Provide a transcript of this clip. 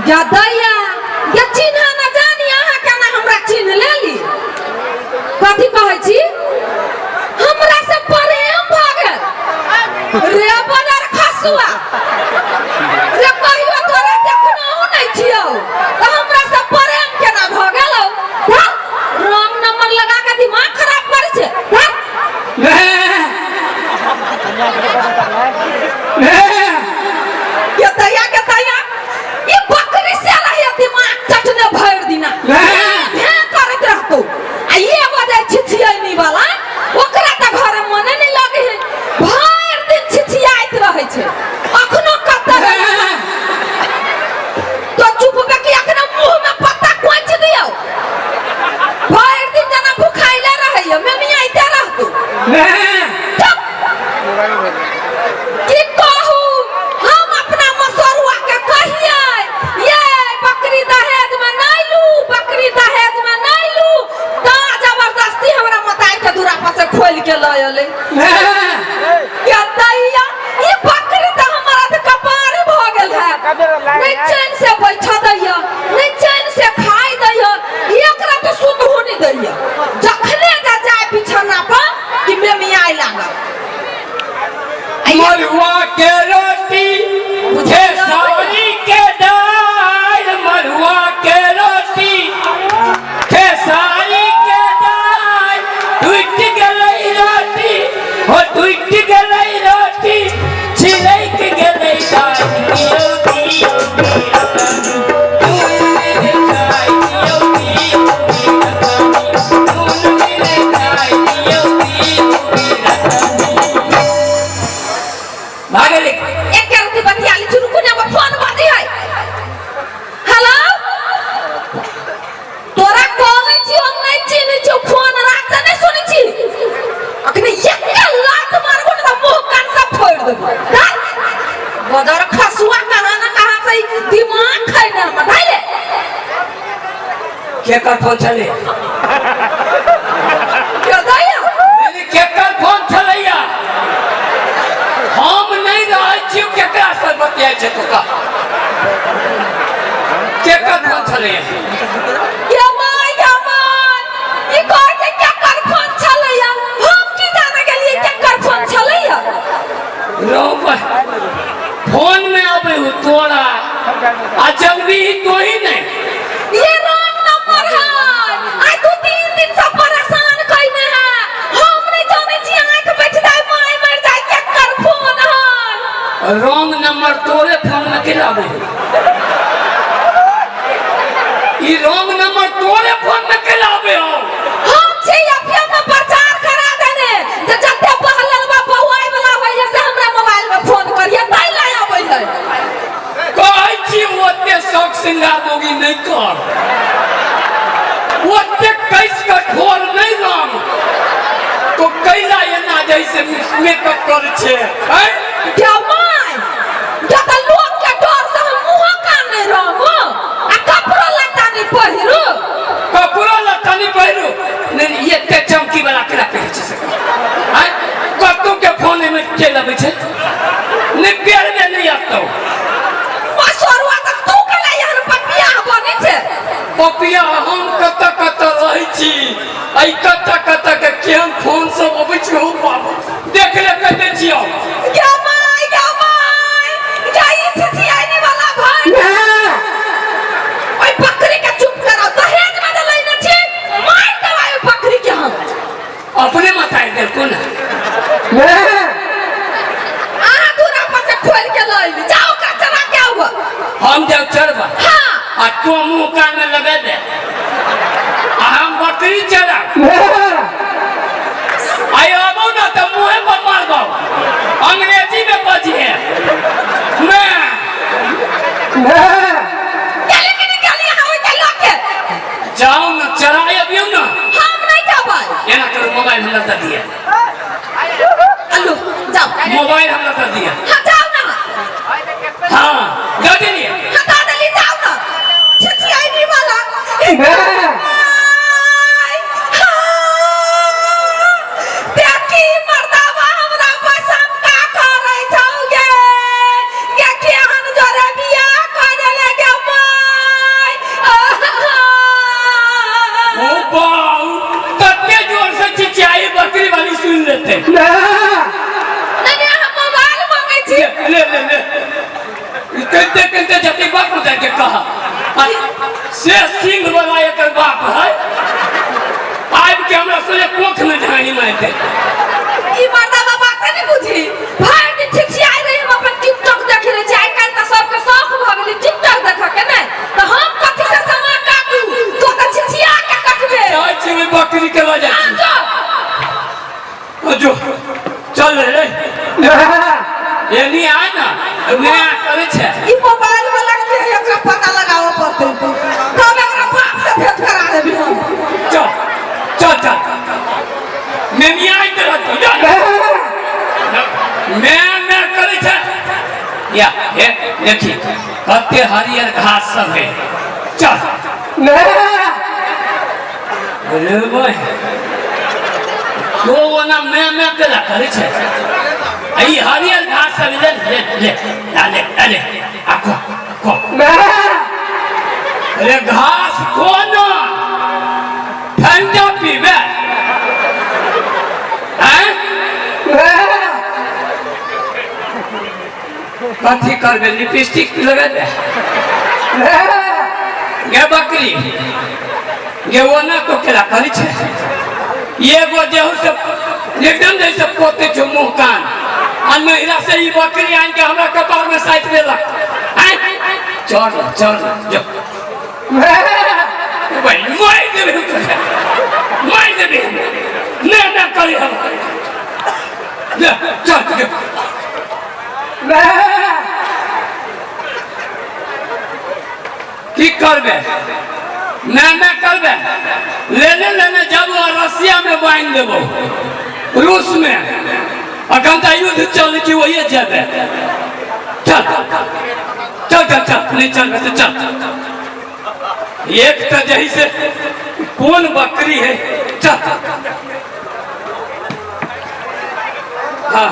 या दैया या चिन्ह न जानी अहाँ केना हमरा चिन्ह लेली। कथी कहै छी? हमरा से प्रेम भऽ गेल रे बदर खसुआ रे, कहियो तोरा देखनहु नहि छियौ तऽ हमरा से प्रेम केना भऽ गेलौ? धर, रंग नंबर लगा के दिमाग खराब करै छै। धर। के दैया, के दैया, ई बकरी से रहिए दिमाग चटने भरि दिना भे करैत रहतौ। आ एगो जे छिछियैनी वाला, ओकरा तऽ घर मने नहि लगे है, भरि दिन छिछियाइत रहै छै। अखनो कतऽ तो चुप बे कि अखनो मुंह में पत्ता कोचि दियौ। भरि दिन जेना भुखाइले रहैया, मेमियाइते रहतौ। चुप। की कहू, हम अपना मसरुआ के कहियै, ये बकरी दहेज में नहीं लू, बकरी दहेज में नहीं लू, ता जबरदस्ती हमरा मताई के दूरा पर से खोल के लऽ एलै। या दैया, ई बकरी तऽ हमरा तऽ कपारे भऽ गेल है। नहीं चैन से बैठ दैया, नहीं चैन से खाइ दैया, एकरा तऽ सुतहु नहीं दैया। जखने जा जाय बिछौना पर कि मेमियाय लागल। मरुआ के रोटी खेसारी के दाल, मरुआ के रोटी खेसारी के दाल, टूट गेलै रोटी हो, टूट गेलै रोटी, छिलक गेलै दाल। दियौ दियौ नून मिरचाइ, दियौ दियौ नून मिरचाइ, दियौ दियौ। भागल। एक रति बतिया ली, रुकू ने, फोन बाजी है। हेलो, तोरा कहै छी हम नहीं चिन्है छियौ, फोन राख। तऽ नहीं सुनै छी? अखने एके लात मारबो ने तऽ मुंह कान सब फोड़ि देबो। धर। बजर खसुआ कहाँ ना कहाँ से ई दिमाग खैने हमर धैले। केकर फोन छलै? के दैया? नहीं, केकर फोन छलैया? हम नहि रहै छी, केकरा से बतियाइ छै तू? कह, केकर फोन छलैया? ये my, ये my, ई कहै छै केकर फोन छलैया। हम की जाने गेलियै केकर फोन छलैया। रौ बा, फोन में आबै हो तोरा आ जल्दी ही तो ही नहीं। ये रॉन्ग नंबर है। आइ 2-3 दिन से परेशान कइने है। हम नहीं जाने छी, आंख बैठ जाय, my मर जाय, केकर फोन है। रॉन्ग नंबर तोरे फोन में केला आबै हो? ई रॉन्ग नंबर तोरे फोन में केला आबै हो? हम छी एफएम में प्रचार करा देने जे जते बहलल बा बौआइ वाला होइए से हमरा मोबाइल में फोन करिए, ताहि लए आबै है। कहै छी ओते शौक श्रृंगार मोगी नहि कर, ओते कैस के ठोर नहि रंग। तो कैला एना जैसे मेकअप कर छे हैं? क्या my, जत लोग के डर से हम मुंह कान नहीं रंगो आ कपड़ो लत्ता नहीं पहिरू। कपड़ो लत्ता नहीं पहिरू? नहीं, एते चमकी वाला केला पहिरै छै से हैं? कतौ के फोन में चलि अबै छै, नहि पेरबे नहि आतौ। मसरुआ, तऽ तू केला एहन पपिया बनै छै? पपिया हम कतऽ कतऽ रहै छी, एहि कतऽ कतऽ के केहन फोन सब अबै छै। हो बाबू, देख ले, कहि दै छियौ। गे my, गे my, गे ई छिछियानी वाला भाई, ओइ बकरी के चुप कराओ। दहेज में जे लैने छी, मारि देबै ओइ बकरी के हम। अपने मतारि देलको ने। अहाँ दूरा पर से खोल के लऽ अयली, जाओ ओकरा चरा के आउ। हम जाउ चरबा? हाँ। आ तो मुंह कान में लगा दे आ हम बकरी चरा आई आबो ना तो मुंहे पर मारबो, अंग्रेजी में बजिहे मैं। गेली कि नहि गेली अहाँ ओहिके लऽ के? जाओ ना, चराय अबियौ ना। हम नहीं जेबै। एना करू, मोबाइल हमरा दऽ दिअ। अल्लू जाओ। मोबाइल हमरा दऽ दिअ। हाँ, जाओ ना। हाँ, दऽ देलियै। हाँ, दऽ देली, जाओ ना। छिछियानी वाला। My, हाँ, देखी मर्दावा हमरा पसंद का करै छौ गे? गे केहन जोरे बियाह कऽ देले गे माय। ले ले ले कहिते कहिते जते बाप में जाके कहा आ से सिंह वाला एकर बाप है आबि के हमरा सोझे कोख में झाँही मारि दे। ई मर्दा बाबा के नहीं बुझी भरि दिन छिछियाइ रही हम अपन टिकटॉक देखि रहे छी। आइ काल्हि तऽ सबके शौक भऽ गेलै टिकटॉक देखऽ के नहि तऽ हम कथी से समा काटू तो तऽ छिछिया के कटबे। जाइ छी ओहि बकरी के लऽ जाइ छी। जो। जो चल रे एनी आय ना नया करै छै। ई मोबाइल वाला के है एकरा पता लगाबऽ पड़तै तब एकरा बाप से भेंट करा देबी हम। चल चल चल मेमियाइत रहतौ जा मैं मैं करै छै या हे देखी कते हरियर घास सब है चल अरे भाई तो ओना मैं मैं केला करै छै आ ई हरियर घास सब ले ले ले ले ले ले आ खो खो अरे घास खो ना ठंडा पीबे हैं कथी करबे लिपस्टिक लगेबे गे बकरी गे ओना तो केला करै छै एगो जेहू से एकदम जैसे पोते छौ मुँह कान आ नहिरा से ई बकरी आनि के हमरा कपार में साटि देलक आँय चढ़ ना चढ़ ना जो भाई मारि देबै हम तोरा मारि देबै हम नहि नहि करी हम ले चल जो की करबे नहि नहि करबे लेने लेने जब रसिया में बान्हि देबो रूस में अखन तऽ युद्ध चलै छै वही जेबे चल चल चल चल नहीं चलबे तऽ चल एक तऽ जही से कोन बकरी है चल हाँ।